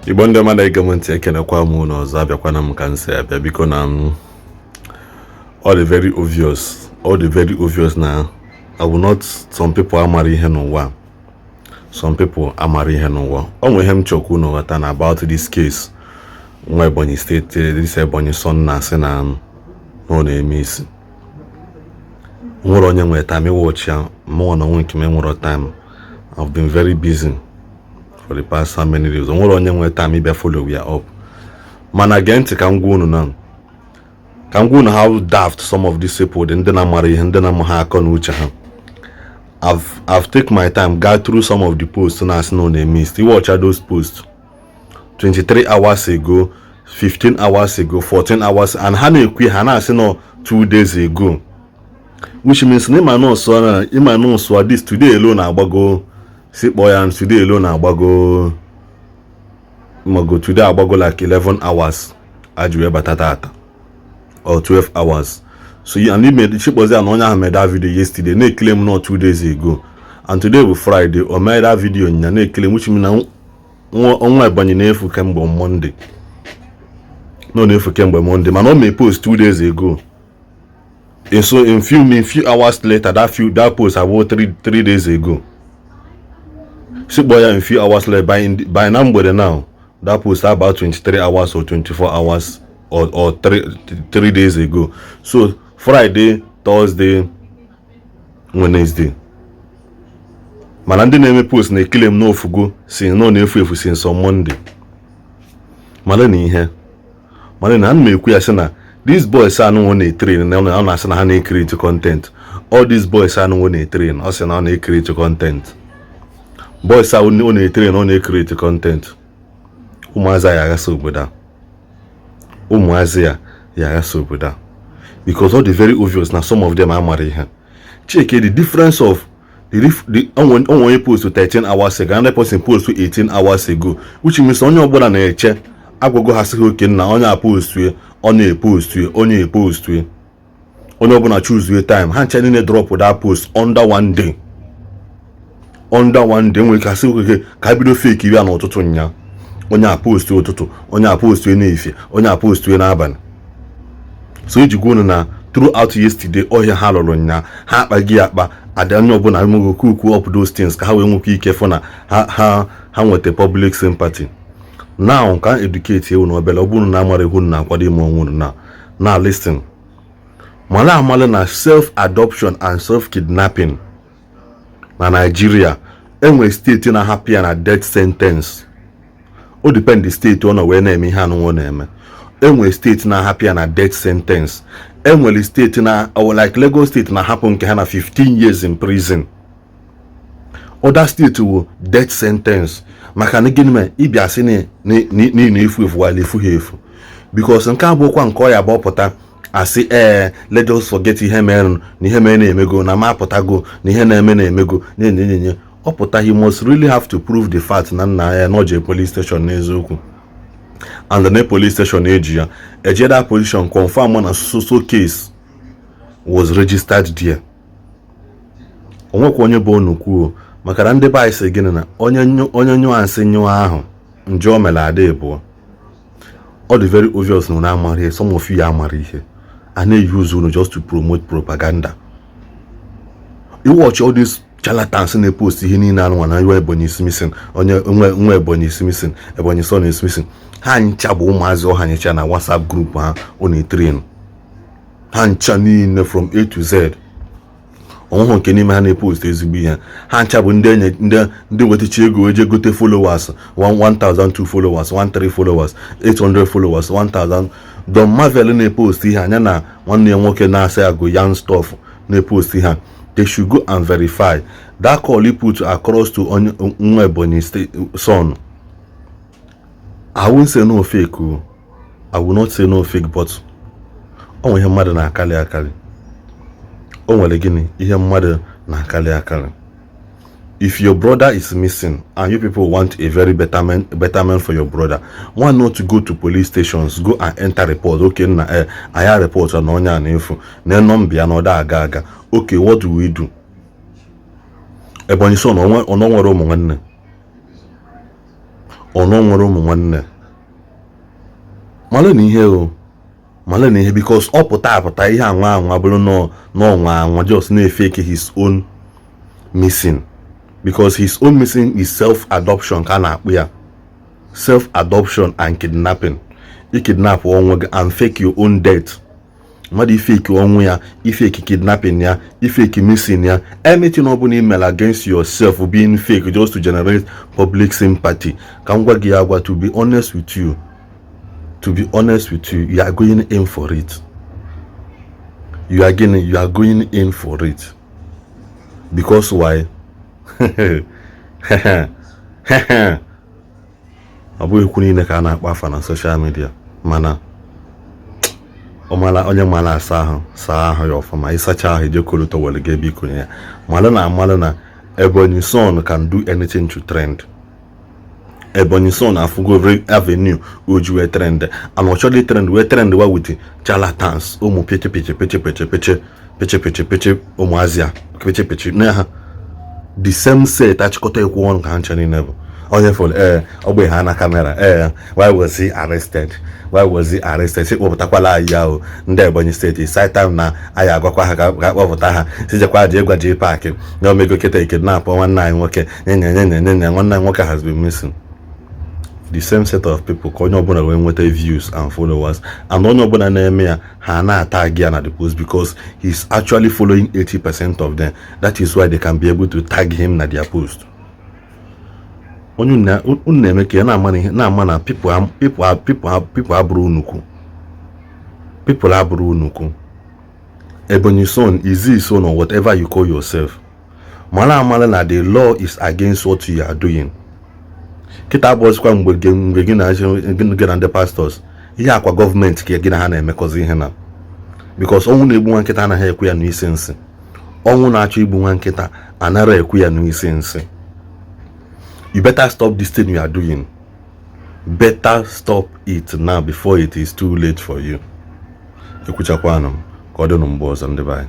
Igbo ndị ọma na-ege m ntị, ekenekwa m unu ọzọ. Abịakwana m ka m si abịa. Biko, na m all the very obvious, all the very obvious na I will not. Some people amara ihe n'ụwa, some people amara ihe n'ụwa. O nwere ihe m chọkwu unu ghọta na about this case nwa Ebonyi State, this Ebonyi son na-asị na ọ na-eme isi. Nwere onye nwere time ịwatch ya? Mụnwa na onwe nke m enwero time. I've been very busy for the past how many days. Onwere onye nwere time ịbịa follow ya up? Mana gee ntị ka m gwa unu na ka m gwa unu how daft some of these people dị, ndị na-amara ihe, ndị na-ama ha akọ na uche ha. I've take my time go through some of the posts na-asị na ọ na-eme isi. Watch those posts 23 hours ago, 15 hours ago, 14 hours, and ha na-ekwu, ha na-asị nọ 2 days ago, which means na ịma nọọsụ na ịma nọọsụ this today alone agbago si kpọọ ya today alone agbago mago today agbago like 11 hours aji wee bata tata or 12 hours. So and ime chikpọzi ya na onye ahụ mere that video yesterday, na-eclaim not 2 days ago, and today bụ Friday. O mere that video nya, na-eclaim, which mean na nwa Ebonyi na-efu kemgbe Monday, no na-efu kemgbe Monday, mana o mee post 2 days ago. And so in few hours later, that post about three days ago, sikpọ ya in few hours later, by na mgbede now, that post about 23 hours or 24 hours or 3 days ago. So Friday, Thursday, Wednesday, mana ndị na-eme post na-eclaim n'ofugo si na ọ na-efu efu since on Monday. Mana na ihe mana na ana m ekwu ya sị na these boys anụnwụ na-etrain na ọ na-asị na ha na-ecreate content. All these boys anụnwụ na-etrain, ọ sị na ọ na-ecreate content. Boys a ọ na-etrain, ọ na-ecreate content. Ụmụazị a ya aghasa obodo a, ụmụazị ya ya aghasa obodo a, because all the very obvious na some of them amara ihe. Check the difference of the onwe onye post 13 hours ago, another person post 18 hours ago, which means onye ọbụla na-eche agwago ha sị ha oke nna onye a postue, ọ na-epostue, onye epostue, onye ọbụla choose time. Ha ncha niile drop that post under one day, under one day. Nwere ike asị okeke ka a bido fake ya n'ụtụtụ nya, onye a post ụtụtụ, onye a post n'efie, onye a post n'abalị. So iji gwa unu na throughout yesterday, ọhịa ha lụrụ nya, ha akpaghị akpa ada. Onye ọbụla emego cook up those things ka ha wee nwekwa ike fụ na ha nweta public sympathy. Now ka educate ewu na obele ọ bụrụ na amara ihu na akwado ime onwe unu na listen, mara amala na self adoption and self kidnapping na Nigeria, enwere steeti na-ahapụ ya na death sentence. O depend steeti ọ nọ wee na-eme ihe anụnwụ na-eme. Enwere steeti na-ahapụ ya na death sentence, enwere steeti na like Lagos State na-ahapụ nke ha na 15 years in prison. Other steeti wụ death sentence. Maka na gịnị mere ịbịa sị na ị na-efu efu while efughị efu? Because nke abụọkwa nke ọ ya bụ ọpụta asị ee, let us forget ihe mere na ihe mere na-emego na ma apụtago na ihe na-eme na-emego na-enye ọ pụta. He must really have to prove the fact na nna ya na o police station n'eziokwu, and na police station eji ya eje that position confirm na so so case was registered there. Onwekwa onye bụ unu kwuo maka na ndị be anyị sị gịnị na onye nyụọ nsị nyụọ ahụ njọ o mere ada ịbụọ. Ọ dị very obvious na unu amara ihe. Some of you amara ihe a na-use unu just to promote propaganda. You watch all these charlatans na-epost ihe niile anụnwa na nwa Ebonyi is missing, onye nwa Ebonyi is missing, Ebonyi son is missing. Ha ncha bụ ụmụazị ọha nyecha na WhatsApp group ha ọ na-etrain. Ha ncha niile from A to Z, onweghị nke n'ime ha na-epost ezigbo ihe. Ha ncha bụ ndị enye ndị nwetacha ego eje gote followers, 1002 followers, 13 followers, 800 followers, 1000. Don Marvel na-epost ihe anya na nwanne ya nwoke na-asị agụ yan stuff na-epost ihe. They should go and verify that call he put across to onye nwa Ebonyi State son. I won't say no fake o, I will not say no fake, but o nwere ihe mmadụ na-akali akali. O nwere gịnị ihe mmadụ na-akali akali. If your brother is missing and you people want a very betterment for your brother, why not go to police stations, go and enter report? Okay, na eh anya report na onye a na-efu na nọmba ya na ọda aga aga. Okay, what do we do? Ebonyi son ọ nwere ụmụ nwanne, Ọ nwere ụmụ nwanne. Malụ na ihe o malụ na ihe, because ọ pụta apụta ihe anwa anwa bụrụ n'ọnwa anwa just na-efake his own missing, because his own missing is self-adoption ka a na-akpụ ya, self-adoption and kidnapping. Ikidnap onwe gị and fake your own death. Mmadụ ifake ọnwụ ya, ifake kidnapping ya, ifake missing ya, anything ọ bụla email against yourself being fake just to generate public sympathy. Ka m gwa gị agwa, to be honest with you, to be honest with you, you are going in for it. You are going in for it. Because why? Ọ bụghị ikwu niile ka a na-akpọ afa na social media, mana ọmala onye mara asa ahụ, saa ahụ ya ọfụma. Ịsacha ahụ, ijekọrọ towel gị ebe ikonye ya. Malụ na amalụ na Ebonyi Son can do anything to trend. Ebonyi Son afụgo every avenue o ji wee trend, and ọ chọrọ trend wee trend wa with charlatans, ụmụ peche peche peche peche peche peche peche peche, ụmụazị a peche peche na ha the same set achịkọta ekwu ọnụ ka ha ncha niile bụ onye fọrọ. Ee, ogbe ha na camera. Ee, why was he arrested? Why was he arrested? Si kpọpụtakwala anyị ya o. Ndị Ebonyi Steeti, site time na anyị agwakwa ha ka kpọpụta ha, si jekwa jee gwa jee paakị na omego kịta kidnap nwanne anyị nwoke nye nye nye nye nye nwanne anyị nwoke has been missing. The same set of people ka onye ọbụla wee nweta views and followers, and onye ọbụla na-eme ya, ha na-atag ya na the post, because he's actually following 80% of them. That is why they can be able to tag him na their post. Onye unu na-eme ka ya na-ama na ihe na-ama na people abụrụ nnukwu people, abụrụ nnukwu. Ebonyi Son, Izzi Son or whatever you call yourself, mara amara na the law is against what you are doing. Kịta abụọzikwa mgbe gị na ndị pastors ihe akwa gọọmenti ka gị na ha na-emekọzi ihe na, because ọnwụ na-egbu nwa nkịta anaghị ekwu ya n'isi nsị. Ọnwụ na-achọ igbu nwa nkịta anara ekwu ya n'isi nsị. You better stop this thing you are doing. Better stop it now before it is too late for you. Ekwuchakwanụ m ka ọ dị nụ mgbe ọzọ, ndị be anyị.